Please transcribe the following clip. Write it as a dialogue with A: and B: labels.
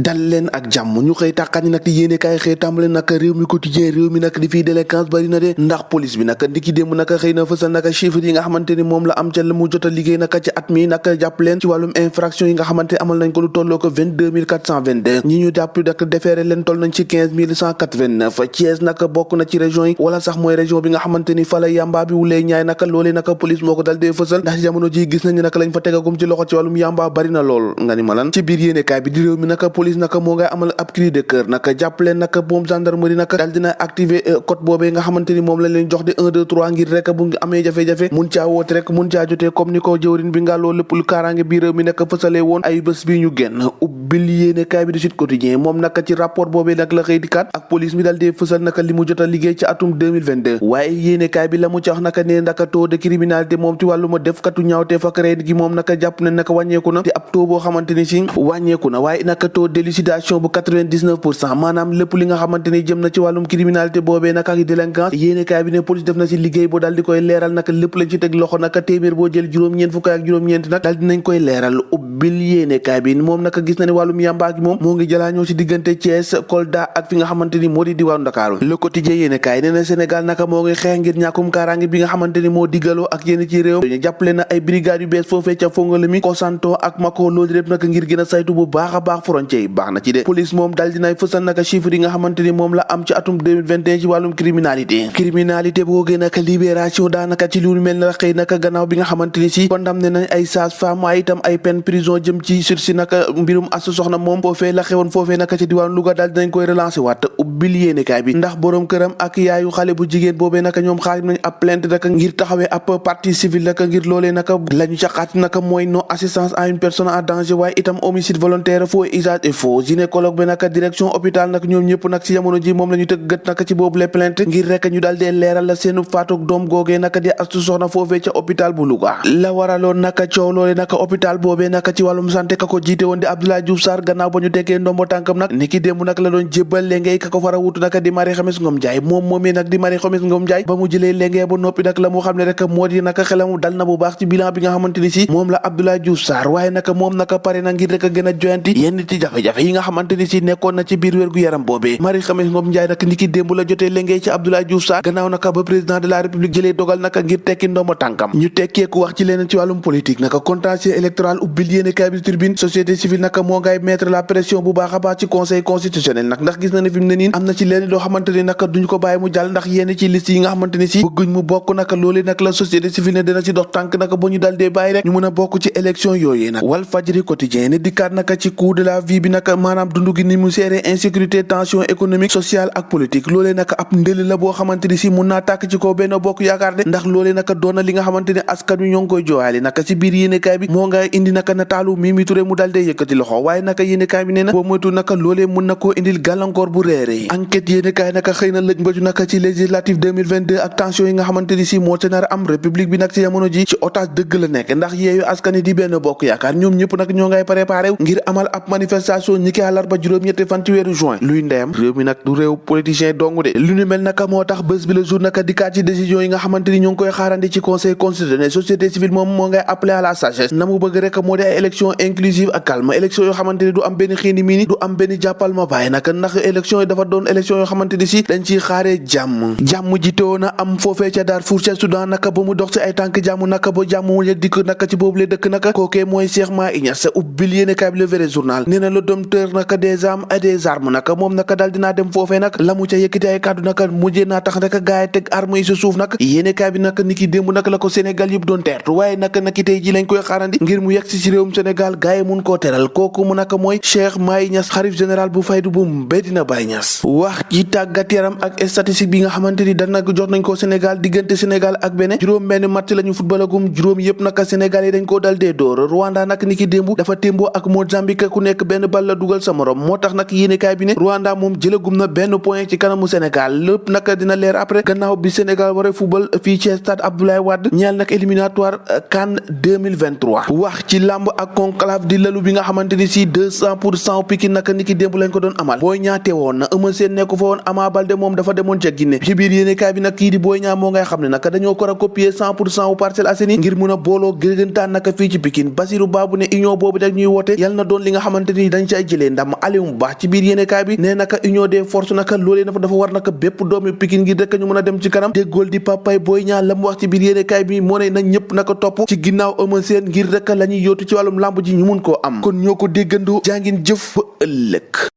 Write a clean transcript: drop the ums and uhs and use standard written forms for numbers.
A: dal leen ak jàmm ñu xëy tàqaat ñi nag di yéene kaay xëy tàmbale nag réew mi quotidien réew mi nag di fiy délinquance bari na de ndax police bi nag ndiki démb nag xëy na fësal nag chiffres yi nga xamante ni moom la am ca la mu jot a liggéey nag ci at mi nag jàpp leen ci wàllum infraction yi nga xamante amal nañ ko lu tolloo ko 22 422 ñi ñu jàpp nag defeere leen toll nañ ci 15 189 Thiès nag bokk na ci région yi wala sax mooy région bi nga xamante ni fa la yamba bi wulee ñaay nag loolee nag police moo ko dal dee fësal ndax ci jamono ji gis nañu nag lañ fa tegagum ci loxo ci wàllum yamba bari na lool nga ni ma lan ci biir yéene kaay bi di réew mi nag police nag moo ngay amal ab cri de cœur nag jàppaleen nag moom gendarmerie nag daal dina activer code boobee nga xamante ni moom lañ leen jox di 1 2 3 ngir rek bu amee jafe-jafe mun caa woote rek mun caa jotee comme ni ko jëwrin bi nga loolu lépp lu kaaraange bi réew mi nag fësalee woon ay bés bi ñu génn ubbil yéene kaay bi di Sud Quotidien moom nag ci rapport boobee nag la xëy di kat ak police mi daal di fësal nag li mu jot a liggéey ci atum 2022 waaye yéene kaay bi la mu ci wax nag ne nag taux de criminalité moom ci wàllu ma def katu ñaawteef ak reet gi moom nag jàpp ne nag wàññeeku na te ab taux boo xamante ni si wàññeeku na waaye nag taux d'élucidation bu 99% maanaam lépp li nga xamante ni jëm na ci wàllum criminalité boobee nag ak délinquance yéene kaay bi ne police def na ci liggéey boo daal di koy leeral nag lépp lañ ci teg loxo nag téeméer boo jël juróom-ñeent fukk ak juróom-ñeent nag daal dinañ koy leeral ubbil yéene kaay bi moom nag gis na ne wàllum yàmbaa gi moom moo ngi jalaa ñoo ci diggante Thiès Kolda ak fi nga xamante ni moo di diwaanu Ndakaaru Le Quotidien yéene kaay nee na Sénégal naka moo ngi xeex ngir ñàkkum kaaraange bi nga xamante ni moo diggaloo ak yéen ci réew ñu jàppale na ay brigades yu bees foofee ca Fongolemi Kosanto ak Mako loolu lépp nag ngir gën a saytu bu baax a baax frontière yi baax na ci de police moom dal dinay fësal naka chiffres yi nga xamante ni moom la am ci atum 2021 ci wàllum criminalité boo gën naka libération daanaka ci lu mel na xëy naka gannaaw bi nga xamante ni si condamné nañ ay sages-femmes waaye itam ay peine prison jëm ci sursis naka mbirum asu soxna moom foofee la xewoon foofee naka ci diwaanu Louga daal dinañ koy relancer waat ubbil yéenekaay bi ndax borom këram ak yaayu xale bu jigéen boobee naka ñoom xaar nañ ab plainte naka ngir taxawee ab partie civile naka ngir loolee naka lañu caqaat naka mooy non assistance à une personne en danger waaye itam homicide volontaire faux usage et faux gynécologue bi naka direction hôpital nag ñoom ñëpp nag ci jamono ji moom la ñu tëgg gët naka ci boobu les plainte ngir rek ñu daal dee leeral la seenu faatoog doom googee naka di astu soxna foofee ca hôpital bu Louga la waraloon naka coow loole naka hôpital boobee naka ci wàllum santé ka ko jiite woon di Abdoulaye Diouf Sarr gannaaw ba ñu teggee ndombo tànkam nag niki démb nag la doon jébbal léngay ka ko fara wutu naka di Marie Khemesse Ngom Ndiaye moom moomee nag di Marie Khemesse Ngom Ndiaye ba mu jëlee léngay ba noppi nag la mu xam ne rek moo di naka xelamu dal na bu baax ci bilan bi nga xamante ni si moom la Abdoulaye Diouf Sarr waaye naka moom naka pare na ngir rek a gën a joyanti yenn ci jafe-jafe yi nga xamante ni si nekkoon na ci biir wér-gu-yaram boobee Marie Khemesse Ngom Ndiaye nag niki démb la jotee léngay ci Abdoulaye Diouf Sarr gannaaw naka ba président de la république jëlee dogal naka ngir tekki ndombo tànkam ñu tekkeeku wax ci leneen ci wàllum politique naka contentieux électoral ubbil yéene kaay bi Tribune société civile naka moo ngay mettre la pression bu baax a baax ci conseil constitutionnel nag ndax gis na ne fi mu ne nii am na ci leneen loo xamante ni naka duñu ko bàyyi mu jàll ndax yenn ci liste yi nga xamante ni si bëgguñ mu bokk naka loolee nag la société civile ne dina ci dox tànk naka ba ñu dal dee bàyyi rek ñu mën a bokk ci élection yooyee nag Walf Fadjri quotidien ne dikkaat naka ci coût de la vie bi naka maanaam dundu gi ni mu seere insécurité tension économique sociale ak politique loolee naka ab ndëli la boo xamante ni si mun naa tàkk ci kaw benn bokk yaakaar de ndax loolee naka doon na li nga xamante ne askan wi ñoo ngi koy jooyaale naka ci biir yéenekaay bi moo nga indi naka nataalu Mimi Touré mu dal dee yëkkati loxo waaye naka yéenekaay bi nee na boo moytu naka loolee mun na koo indil gàllankoor bu réere enquête yéenekaay naka xëy na lëj mbaju naka ci législative 2022 ak tension yi nga xamante ni si moo ca nar am république bi nag ci jamono ji ci otage dëgg la nekk ndax yeeyu askan yi di benn bokk yaakaar ñoom ñëpp nag ñoo ngay préparé ngir amal ab manifestation ñi ki àllarba juróom-ñetti fan ci weeru juin luy ndeyam réew mi nag du réew politicien dong de lu ñu mel naka moo tax bés bi le jour naka dikkaat ci décision yi nga xamante ni ñoo ngi koy xaarandi ci conseil constitutionnel société civile moom moo ngay appelé à la sagesse na mu bëgg rek moo di ay élection inclusive ak calme élection yoo xamante ni du am benn xiini miini du am benn jàppal ma bàyyi naka ndax élection yi dafa doon élection yoo xamante ni si dañ ciy xaaree jàmm ji teewoon na am foofee ca Darfour ca Soudan naka ba mu dox ci ay tànk jàmm naka ba jàmm mu dikk naka ci boobu le dëkk naka kookee mooy Cheikh Mahi Niass ubbil yéene kaay bi Le Vrai Journal nee na le dompteur naka des âmes et des armes naka moom naka daal dinaa dem foofee nag la mu ca yëkkati ay kàddu naka mujjee naa tax naka gaay teg armes yi sa suuf nag yéene kaay bi naka niki démb naka la ko Sénégal yëpp doon teertu waaye naka naki tey ji lañ koy xaarandi ngir mu yegg si réewum Sénégal gaay mun koo teral kooku mu naka mooy Cheikh Mahi Niass xalif général bu faydu bu Medina Baye Niass wax ci tàggat yaram ak statistique bi nga xamante ni dana jot nañ ko Sénégal diggante Sénégal ak Bénin juróom benn match la ñu footballagum juróom yëpp naka Sénégal yi dañ koo dal dee door Rwanda nag niki démb dafa témboo ak Mozambique ku nekk benn bal la dugal sa morom moo tax nag yéenekaay bi ne Rwanda moom jëlagum na benn point ci kanamu Sénégal lépp naka dina leer après gannaaw bi Sénégal war a football fii ci stade Abdoulaye Wade ñeel nag éliminatoire CAN 2023 wax ci lamb ak conclave di lalu bi nga xamante ni si 200% Pikine naka niki démb lañ ko doon amal Boy Niang teewoon na Eumeu Sène nekk fa woon Ama Baldé moom dafa demoon ca Guinée ci biir yéenekaay bi nag kii di Boy Niang moo ngay xam ne naka dañoo ko recopier 100% wu Parcelles Assainies ngir mun a booloo gëgëntaan naka fii ci Pikine Basirou Babou ne union boobu rek ñuy woote yal na doon li nga xamante ni dañ nañ ci ay jëlee ndam Aliou Ba ci biir yéenekaay bi nee naka union des forces naka loolee dafa war naka bépp doomi Pikine ngir rek ñu mën a dem ci kanam déggool di Papay Boy Niang la mu wax ci biir yéenekaay bi moo ne nañ ñëpp naka topp ci ginnaaw Eumeu Sène ngir rek la ñuy yóotu ci wàllum lamb ji ñu mun koo am kon ñoo ko déggandoo jàngin jëf ba ëllëg